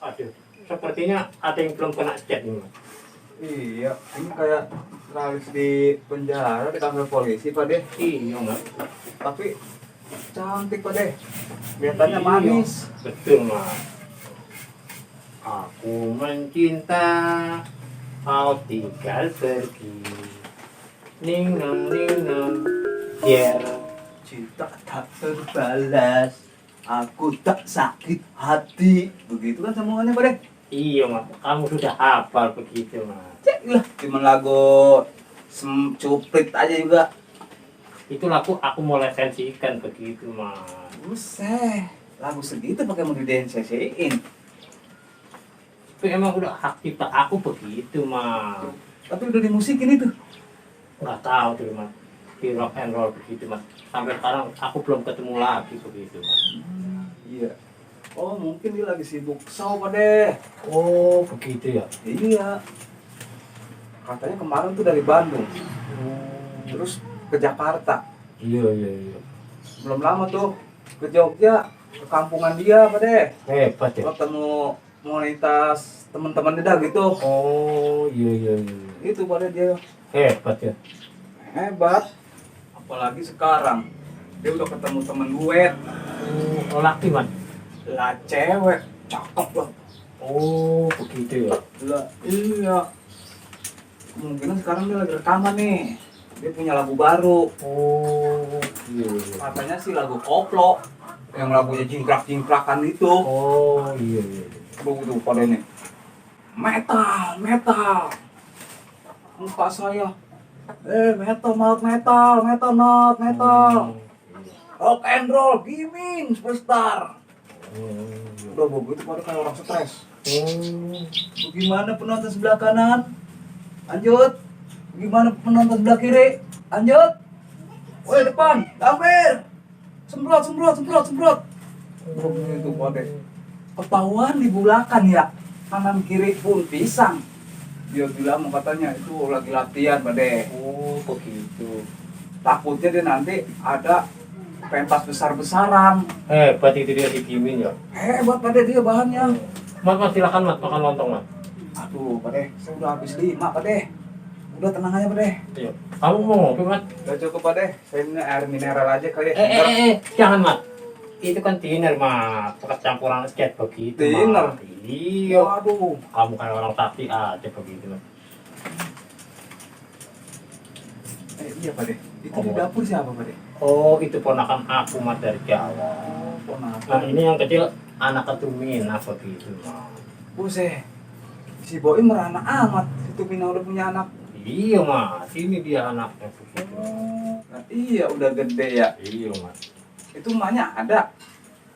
Aduh, sepertinya ada yang belum kena chat nih, Mas. Iya, ini kayak Tralis di penjara di kantor polisi, Pak Deh. Iya, Mas. Tapi cantik, Pak Deh. Kelihatannya Iya, manis. betul, Mas. Aku mencinta, kau tinggal pergi. Ning nong, yeah. Cinta tak terbalas, aku tak sakit hati. Begitu kan semuanya, Pak Deh. Iya, Mas. Kamu sudah hafal begitu, Mas. Cek lah, cuma lagu cuplit aja juga. Itu lagu aku mau lisensikan begitu, Mas. Buset, lagu segitu pakai mau didensesiin. Tapi emang udah hak cipta aku begitu, Mas. Tapi udah dimusikin itu. Nggak tahu tuh, Mas. Di rock and roll begitu, Mas. Sampai sekarang aku belum ketemu lagi begitu, Mas. Iya. Oh, mungkin dia lagi sibuk show, Pak Deh. Oh, begitu ya. Iya. Katanya kemarin tuh dari Bandung, terus ke Jakarta. Iya, iya, iya. Belum lama tuh ke Jogja, ke kampungan dia, Pak Deh. Hebat ya. Ketemu komunitas teman-teman dia gitu. Oh, iya, iya, iya. Itu Pak Deh dia. Hebat ya. Hebat. Apalagi sekarang dia udah ketemu temen duet. Oh, laki, Mas. Lah cewek, cakep lah. Oh, begitu ya. Lah iya. Kemungkinan sekarang dia lagi rekaman nih. Dia punya lagu baru. Oh, iya, iya. Katanya sih lagu koplo. Yang lagunya jingkrak-jingkrakan itu. Oh, iya, iya. Tuh pada ini. Metal, metal. Muka saya. Metal, not metal, metal, not metal. Rock and roll, gaming, superstar. Udah begitu pada kayak orang stres. Bagaimana penonton sebelah kanan? Lanjut. Gimana penonton sebelah kiri? Lanjut. Woi depan, Gambir. Semprot, semprot, semprot, semprot. Begitu pada. Ketahuan dibulakan ya. Kanan kiri pun pisang. Dia bilang katanya itu lagi latihan pada. Oh, begitu. Takutnya dia nanti ada pentas besar-besaran. Hebat itu dia dikimin ya. Hebat pada dia bahannya. Mas, silakan, Mas, makan lontong, Mas. Aduh, Pak Deh, saya udah habis 5, Pak Deh. Udah tenang aja, Pak Deh. Iya. Kamu mau ngopi, Mas? Udah cukup, Pak Deh. Saya ini air mineral aja kali ya. Jangan, Mas. Itu kan dinner, Mas. Bekas campuran cat begitu, Mas. Dinner? Iya. Waduh. Kamu kan orang sakti aja begitu, Mas. Iya, Pak Deh. Itu di Oh. dapur siapa, Pak Deh? Oh, itu ponakan aku, Mas, dari Jawa. Ponakan. Nah, ini yang kecil anak keturunan begitu, Mas. Buset. Si Boim merana amat. Itu Mina udah punya anak. Iya, Mas. Ini dia anaknya begitu. Nah, iya, udah gede ya. Iya, Mas. Itu emaknya ada.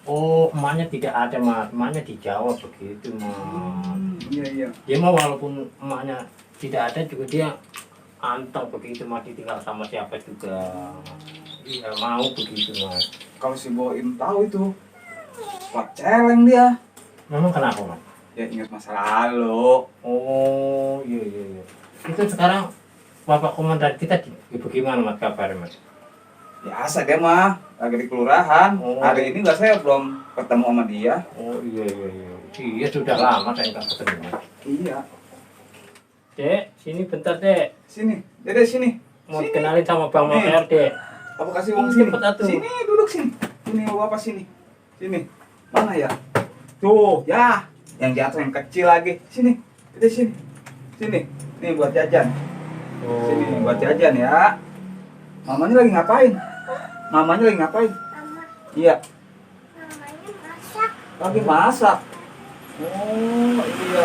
Oh, emaknya tidak ada, Mas. Emaknya di Jawa begitu, Mas. Iya, iya. Dia mah walaupun emaknya tidak ada juga dia anteng begitu, Mas. Ditinggal sama siapa juga. Iya, mau begitu, Mas. Kalau si Boim tahu itu, wah celeng dia. Memang kenapa, Mas? Ya ingat masa lalu. Oh, iya, iya, iya. Itu sekarang Bapak Komandan kita bagaimana, Mas, kabarnya, Mas? Biasa dia mah, lagi di kelurahan. Oh. Hari ini saya belum ketemu sama dia. Oh, iya, iya, iya. Iya, sudah lama saya nggak ketemu, Mas. Iya. Dek, sini bentar, Dek. Sini, Dede sini. Mau Sini. kenalin sama Bang Nih. Motor, Dek. Apa kasih uang Ini sini? cepet atuh. Sini duduk sini. Sini bapak sini. Sini. Mana ya? Tuh, ya. Yang jatuh yang kecil lagi. Sini. Dede sini. Sini. Nih buat jajan. Sini buat jajan ya. Mamanya lagi ngapain? Mamanya lagi ngapain? Mama, Iya, mamanya masak. lagi masak. Oh, iya.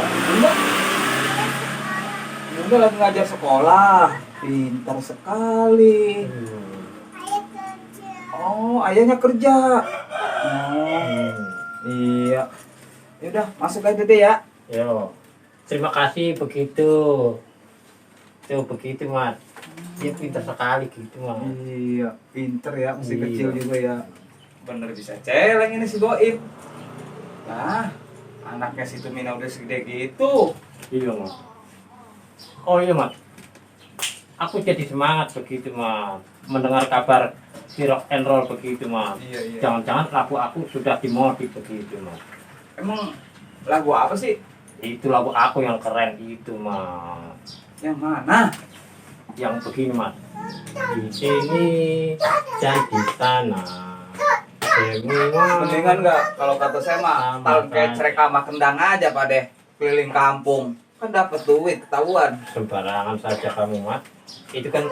Bunda lagi ngajar sekolah. Pintar sekali. Ayah kerja. Oh, ayahnya kerja. Oh, iya. Ya udah, masuk aja deh ya. Yo, terima kasih begitu. Tuh begitu, Mas. Dia pintar sekali gitu, Mas. Iya, pinter ya, masih Iya. kecil juga ya. Bener bisa celeng ini si Boim. Nah, anaknya si Tumina udah segede gitu. Iya, Mas. Oh iya Mas, aku jadi semangat begitu Mas, mendengar kabar si rock and roll begitu Mas. Iya, iya. Jangan-jangan lagu aku sudah dimodif begitu Mas. Emang lagu apa sih? Itu lagu aku yang keren itu Mas. Yang mana? Yang begini Mas, di sini dan di sana semua. Mendingan nggak kalau kata saya mah Sama tahun kayak saja. cerek sama kendang aja Pak deh, keliling kampung kan dapat duit ketahuan. Sembarangan saja kamu Mas, itu kan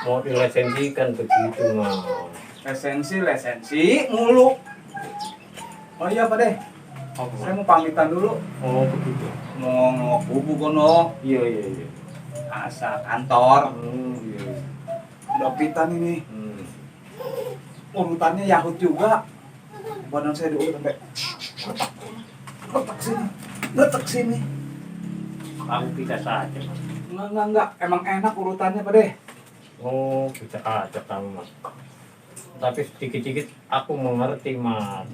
mau dilesensikan begitu Mas. Lesensi mulu. Oh iya Pak deh, Oh, saya mau pamitan dulu. oh begitu. Mau kubu kono, Iya iya iya. asa kantor. Iya. Udah pitan ini. Hmm. Urutannya Yahut juga. Badan saya diurut sampai letak sini, letak sini. Aku bisa saja Mas. Enggak. Emang enak urutannya Pak deh. Oh bisa aja kamu Mas. Tapi sedikit-sedikit aku mengerti Mas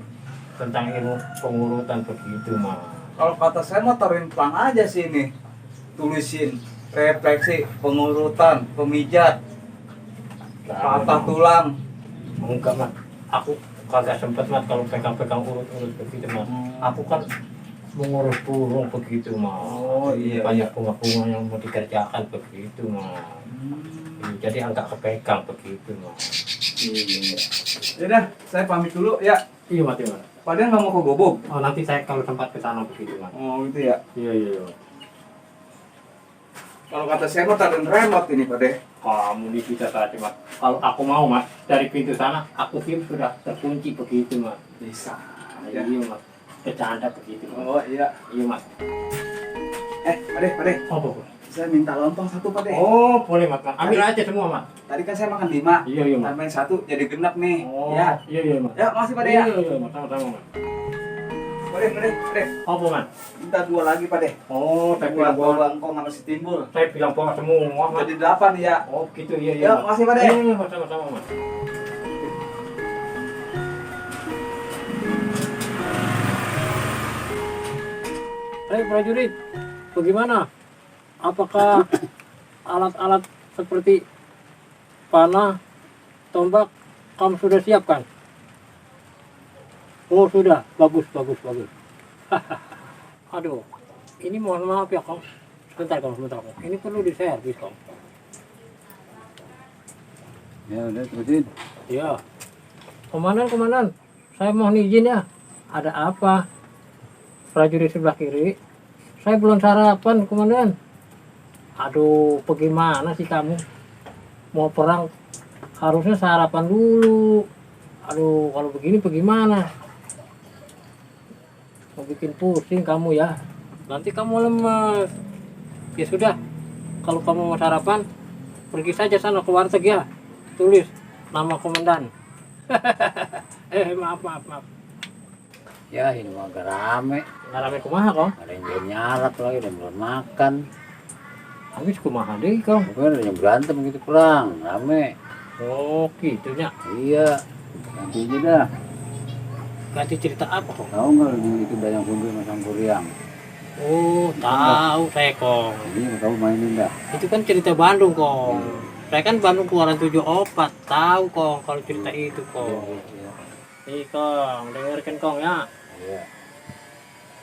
tentang ilmu pengurutan begitu Mas. Kalau kata saya mah terimpang aja sini. Tulisin refleksi, pengurutan, pemijat, patah tulang. Enggak Mas, aku kagak sempet Mas kalau pegang-pegang urut-urut begitu Mas. Aku kan mengurus burung begitu Mas. Oh, iya, Banyak iya. bunga-bunga yang mau dikerjakan begitu Mas. Jadi enggak kepegang begitu Mas. Iya. Yaudah, saya pamit dulu ya. Iya Mas, iya Mas. Padahal nggak mau ke Gobok. Oh nanti saya kalau sempat ke sana begitu Mas. Oh gitu ya. Iya iya iya. Kalau kata saya mah taruh remote ini Pak deh. Kamu di bisa saja Mas. Kalau aku mau Mas, dari pintu sana aku tim sudah terkunci begitu Mas. Bisa. Iya Mas. Bercanda begitu Mas. Oh iya. Iya Mas. Pak deh. Oh, boleh. Saya minta lontong satu Pak deh. Oh, boleh Mas. Ambil aja semua Mas. Tadi kan saya makan 5. Iya iya Mas. Tambahin 1 jadi genap nih. Oh, Ya. iya iya Mas. Ya, makasih Pak deh ya. Iya iya Mas, sama-sama Mas. Pak deh. Apa Mas? Minta 2 lagi Pak deh. Oh, saya Buat bilang bawa, bawa engkong sama si Timbul. saya bilang bawa semua Mas. Jadi 8 ya. Oh, gitu iya iya. Ya, Mas. makasih Pak deh. Iya iya Mas, sama-sama Mas. Hei prajurit, bagaimana? Apakah alat-alat seperti panah, tombak kamu sudah siapkan? Oh sudah, bagus. Aduh, ini mohon maaf ya Kong. Sebentar Kong. Ini perlu diservis Kong. Ya udah terusin. Ya, komandan, saya mohon izin ya. Ada apa? Prajurit sebelah kiri. Saya belum sarapan, komandan. Aduh, bagaimana sih kamu? Mau perang harusnya sarapan dulu. Aduh, kalau begini bagaimana? Mau bikin pusing kamu ya. Nanti kamu lemas. Ya sudah, kalau kamu mau sarapan, pergi saja sana ke warteg ya. Tulis nama komandan. Maaf. Ya ini mah agak rame. Nggak rame kumaha kong? Ada yang belum nyarat lagi, ada yang belum makan. Habis kumaha deh kong? Bukan ada yang berantem gitu perang, rame. Oh gitunya. Iya. Nanti aja dah. Ganti cerita apa kong? Tahu nggak di itu Dayang Sumbi sama Sangkuriang? Oh tahu saya kong. Ini kamu mainin dah. Itu kan cerita Bandung kong. Saya kan Bandung keluaran 74. Tahu kong kalau cerita itu kong. Iya. Nih kong, dengarkan kong ya. Iya.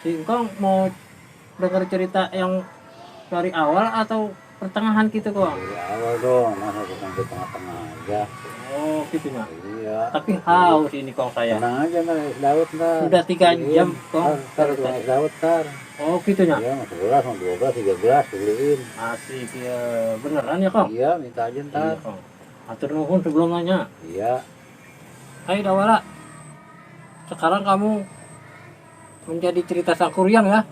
Si kong mau dengar cerita yang dari awal atau pertengahan gitu kong? Dari awal dong, masa ke sampai tengah-tengah aja. Oh gitu ya. Iya. Tapi haus ini kong saya. Tenang aja ntar es dawet ntar. Sudah 3 jam kong. Ntar tukang es dawet ntar. Oh gitu ya. Iya, mau 11, mau 12, 13 dibeliin. Asik ya. Beneran ya kong? Iya, minta aja ntar. Iya, Kong. Atur nuhun sebelum nanya. Iya. Hai Dawala. Sekarang kamu menjadi cerita Sangkuriang ya?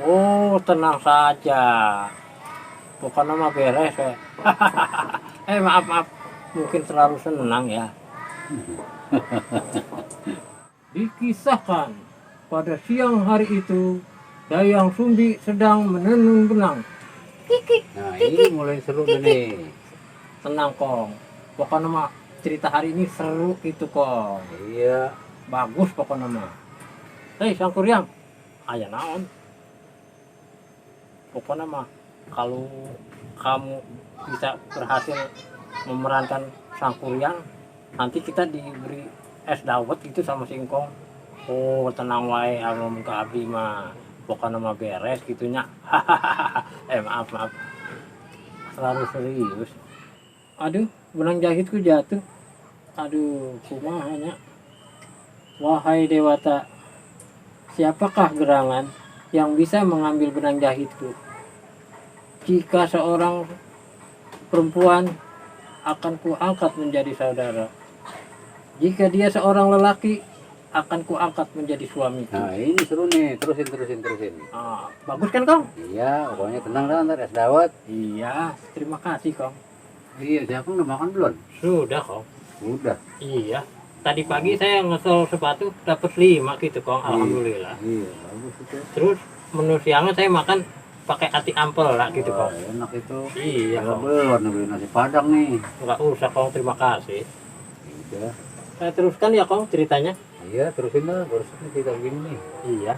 Oh, tenang saja. Bukan nama beres ya. Maaf. Mungkin terlalu senang ya. Dikisahkan pada siang hari itu Dayang Sumbi sedang menenun benang. Nah, ini mulai seru nih. Tenang Kong. Pokoknya mah cerita hari ini seru itu Kong. Iya. Bagus pokoknya mah. Hei Sangkuriang, aya naon? Pokoknya mah kalau kamu bisa berhasil memerankan Sang Kuryang, nanti kita diberi es dawet gitu sama singkong. Oh tenang wae, alum ke abdi mah pokoknya mah beres gitunya. Maaf, selalu serius. Aduh, benang jahitku jatuh. Aduh, kumahanya. Wahai Dewata, siapakah gerangan yang bisa mengambil benang jahitku? Jika seorang perempuan akan kuangkat menjadi saudara. Jika dia seorang lelaki, akan kuangkat menjadi suamiku. Nah ini seru nih, terusin. Ah, bagus kan Kong? Iya, pokoknya tenang dah, ntar es dawet. Iya, terima kasih Kong. Iya, siapa udah makan belum? Sudah Kong. Udah. Iya. Tadi pagi saya ngesel sepatu dapat 5 gitu Kong. Alhamdulillah. Iya, bagus itu. Terus menu siangnya saya makan pakai ati ampel lah gitu Wah, Kong. enak itu. Iya Kalau Kong. belum nih beli nasi padang nih. Enggak usah Kong, terima kasih. Udah. Saya teruskan ya Kong ceritanya. Iya, terusin lah, terusin kita begini nih. Iya.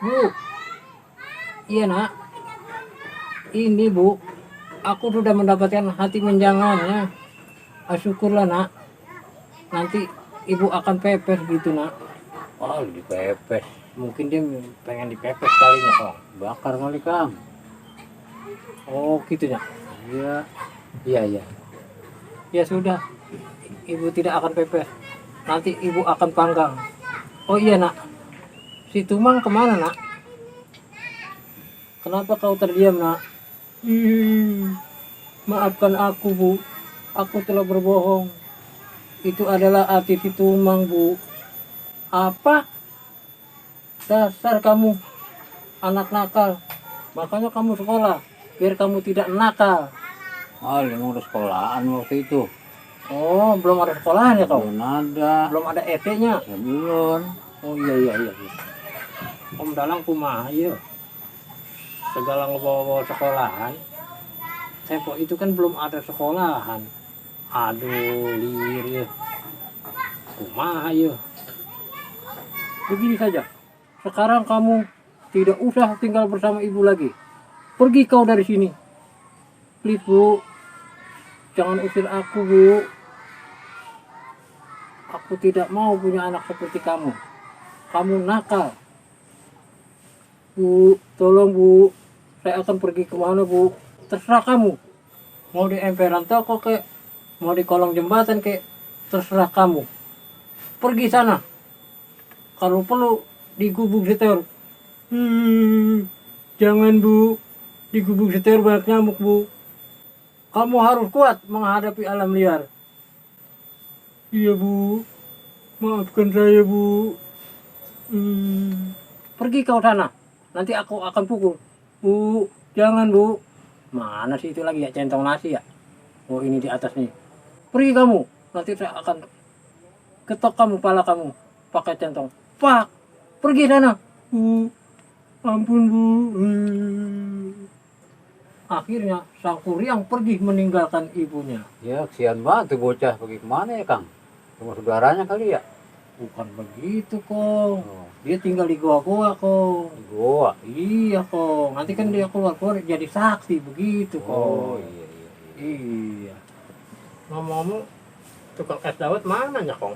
Bu. Iya nak. Ini bu, aku sudah mendapatkan hati menjangannya. Syukurlah nak. Nanti ibu akan pepes gitu nak. Oh, dipepes. Mungkin dia pengen dipepes kalinya Kong. Bakar kali, Kang. Oh gitu ya. Iya. Ya sudah. Ibu tidak akan pepes. Nanti ibu akan panggang. Oh iya nak. Si Tumang kemana nak? Kenapa kau terdiam nak? Maafkan aku bu. Aku telah berbohong. Itu adalah hati si Tumang bu. Apa? Dasar kamu anak nakal. Makanya kamu sekolah biar kamu tidak nakal. Oh, emang udah sekolahan waktu itu. Oh, belum ada sekolahan ya kau? Belum ada. Belum ada ET-nya. Ya, belum. Oh iya. Om Dalang kumaha ya. Segala ngebawa sekolahan. Tempo itu kan belum ada sekolahan. Aduh, lir ya. Kumaha ya. Begini saja. Sekarang kamu tidak usah tinggal bersama ibu lagi. Pergi kau dari sini. Please bu. Jangan usir aku bu. Aku tidak mau punya anak seperti kamu. Kamu nakal. Bu, tolong bu. Saya akan pergi kemana bu. Terserah kamu. Mau di emperan toko kek. Mau di kolong jembatan kek. Terserah kamu. Pergi sana. Kalau perlu di gubuk setor. Jangan bu. Di gubuk setor banyak nyamuk bu. Kamu harus kuat menghadapi alam liar. Iya bu. Maafkan saya bu. Pergi kau sana. Nanti aku akan pukul. Bu, jangan bu. Mana sih itu lagi ya, centong nasi ya? Oh ini di atas nih. Pergi kamu. Nanti saya akan ketok kamu, pala kamu. Pakai centong. Pak, pergi sana. Bu, ampun bu. Akhirnya Sang Kuryang pergi meninggalkan ibunya. Ya, kesian banget tuh bocah. Pergi kemana ya, Kang? Sama saudaranya kali ya? Bukan begitu kong. Oh, Dia tinggal di goa-goa kong. gua. Iya kong. Nanti kan dia keluar-keluar jadi sakti begitu Oh, kong. iya. Iya. Ngomong-ngomong, tukang es dawet mana ya kong?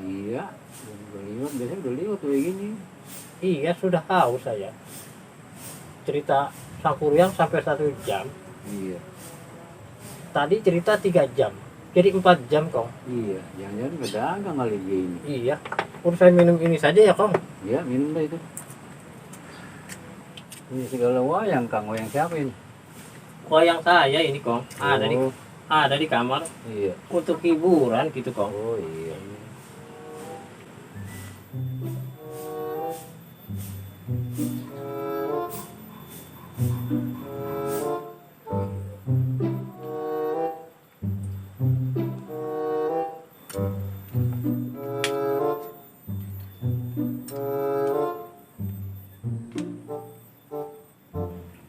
Iya, udah liwat, biasanya udah liwat kayak gini. Iya sudah tahu saya. Cerita Sang Kuryang sampai 1 jam. Iya. Tadi cerita 3 jam. Jadi 4 jam kong. Iya, jangan-jangan berdagang kali dia ini. Iya. Udah saya minum ini saja ya kong. Iya, minum dah itu. Ini segala wayang, Kang. Wayang siapa ini? Wayang saya ini kong. Ada di kamar Iya. untuk hiburan gitu kong. Oh, iya.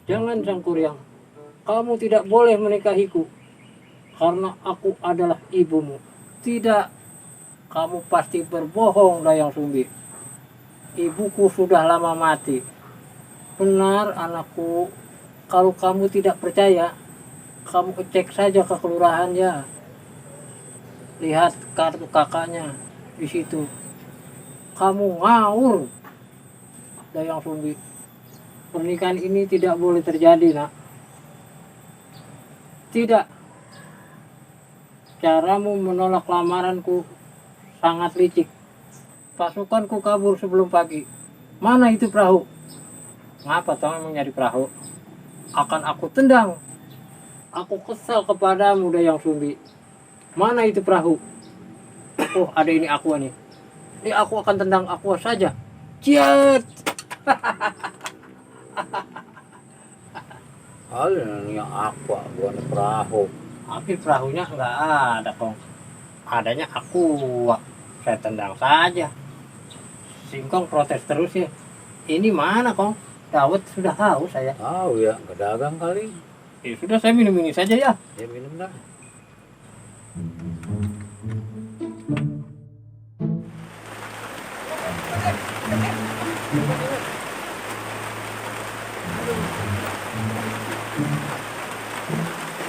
Jangan Sang Kuryang, kamu tidak boleh menikahiku. karena aku adalah ibumu. Tidak, kamu pasti berbohong, Dayang Sumbi. Ibuku sudah lama mati. Benar anakku, kalau kamu tidak percaya, kamu cek saja ke kelurahannya. Lihat kartu kakaknya di situ. Kamu ngawur, Dayang Sumbi. Pernikahan ini tidak boleh terjadi, nak. Tidak. Caramu menolak lamaranku sangat licik. Pasukanku kabur sebelum pagi. Mana itu perahu? Ngapa toh emang nyari perahu? Akan aku tendang. Aku kesal kepadamu, Dayang Sumbi. Mana itu perahu? Oh, ada ini aqua nih. Ini aku akan tendang aqua saja. Ciat! Yang aqua, bukan perahu. Tapi perahunya nggak ada, Kong. Adanya aqua. Saya tendang saja. Singkong protes terus ya. Ini mana, Kong? Dawet sudah haus saya. Tahu ya, nggak dagang kali. Sudah saya minum ini saja ya. Ya minum dah.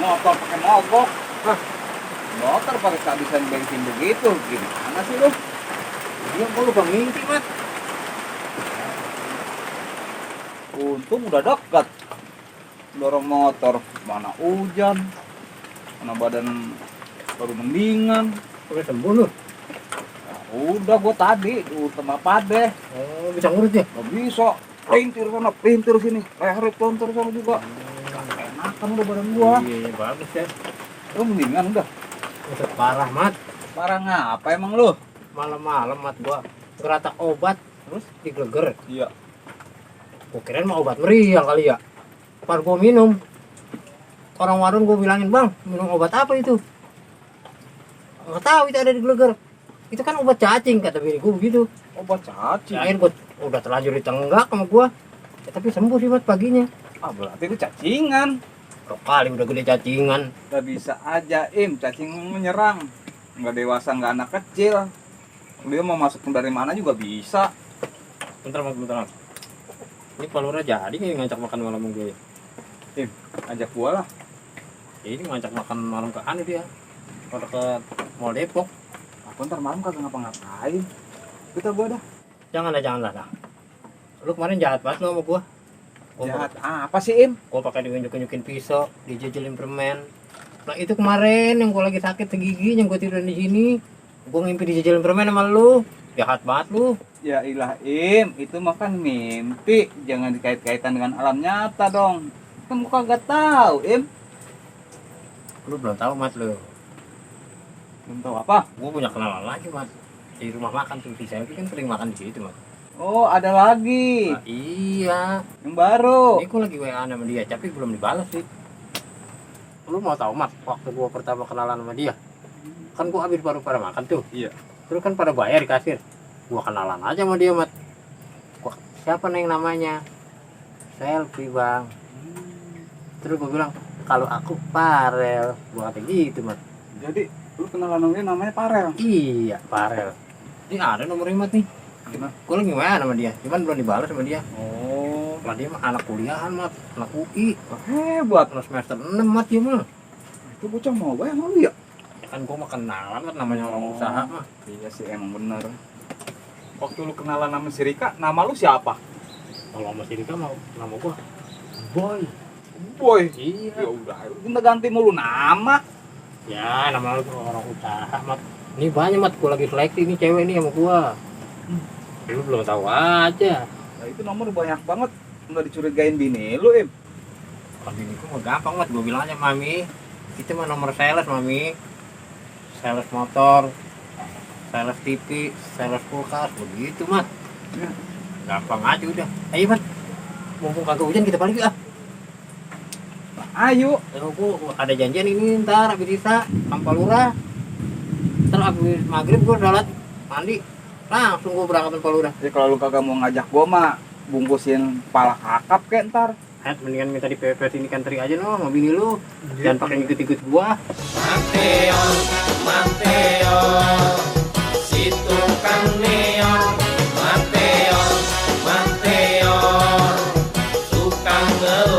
Motor pakai mogok. Hah? Motor pakai kehabisan bensin begitu. Gimana sih lu? Dia kok lupa mimpi, Mat. Untung udah dekat. Dorong motor, mana hujan, mana badan baru mendingan. Udah sembuh lu. Nah, udah gua tadi di utama pade. Oh, bisa ngurut ya? Gak bisa. Pelintir sana, pelintir sini. Leher pelontor sana juga. Gak enakan udah badan gua. Iya, bagus ya. Lu mendingan udah. Udah parah, Mat. Parah ngapa emang lu? Malam-malam, Mat, gua ngeratak obat terus digeleger. Iya. Gua kirain mau obat meriang kali ya. Pas gua minum, orang warung gua bilangin, "Bang, minum obat apa itu?" Nggak tahu itu ada di geleger. Itu kan obat cacing, kata bini gua begitu. Obat cacing. Akhirnya gua udah terlanjur ditenggak sama gua. Ya, tapi sembuh sih, Mat, paginya. Ah, berarti itu cacingan. Berapa kali udah gede cacingan. Gak bisa aja, cacing menyerang. Nggak dewasa, nggak anak kecil. Dia mau masuk dari mana juga bisa. Bentar, Mat, bentar, Mat. Ini palura jadi nih ngajak makan malam gue. Ajak gua lah. Ini ngajak makan malam ke anu dia. Kalau ke Mall Depok. Aku ntar malam kagak ngapa-ngapain. Kita gua dah. Jangan lah. Lu kemarin jahat banget lu sama gua. Jahat apa sih, Gua pakai diunjuk-unjukin pisau, dijejelin permen. Nah, itu kemarin yang gua lagi sakit gigi, yang gua tidur di sini. Gua ngimpi dijejelin permen sama lu. Jahat banget lu. Ya ilah, itu mah kan mimpi. Jangan dikait-kaitan dengan alam nyata dong. Kan gua kagak tahu, Lu belum tahu, Mat, lu. Belum tahu apa? Gua punya kenalan lagi, Mat. Di rumah makan tuh, si Selvi kan sering makan di situ, Mat. Oh, ada lagi. Nah, iya. Yang baru. Ini gua lagi WA sama dia, tapi belum dibalas sih. Lu mau tahu, Mat, waktu gua pertama kenalan sama dia? Kan gua habis baru pada makan tuh. Iya. Terus kan pada bayar di kasir. Gua kenalan aja sama dia, Mat. Siapa neng namanya? Selfie, Bang. Terus gua bilang, kalau aku Farel. Gua kata gitu, Mat. Jadi lu kenalan sama dia namanya Farel. Iya, Farel. Ini ada nomornya, Mat, nih. Gimana? Gua lagi WA sama dia, cuman belum dibalas sama dia. Oh, Lah dia mah anak kuliahan, Mat. Anak UI. hebat. Anak semester 6, Mat, dia mah. Itu bocah mau bayar sama dia. Ya kan gua mah kenalan, Mat, namanya orang usaha mah. Iya sih, emang bener. Waktu lu kenalan sama si Rika, nama lu siapa? Kalau sama si Rika mau nama gua Boy. Boy. Iya. Ya udah, kita ganti mulu nama. Ya, nama lu orang usaha, Mat. Ini banyak, Mat. Gua lagi seleksi nih cewek nih sama gua. Lu belum tahu aja. Nah, itu nomor banyak banget. Nggak dicurigain bini lu, Kalau ini gua mah gampang, Mat. Gua bilang aja, Mami. Itu mah nomor sales, Mami. Sales motor, sales TV, sales kulkas, begitu, Mat. Ya. Gampang aja udah. Ayo, Mat. Mumpung kagak hujan kita balik ah. Ayo. Gua ada janjian ini ntar habis isa sampai lurah. Ntar habis maghrib gua sholat mandi langsung gua berangkat ke lurah. Jadi kalau lu kagak mau ngajak gua mah bungkusin pala kakap kek ntar. mendingan minta di PPT ini kantor aja no sama bini lu. Jangan pakai ikut-ikut gua. Mateon, Mateon, si tukang neon. Mateon, Mateon, tukang gelap.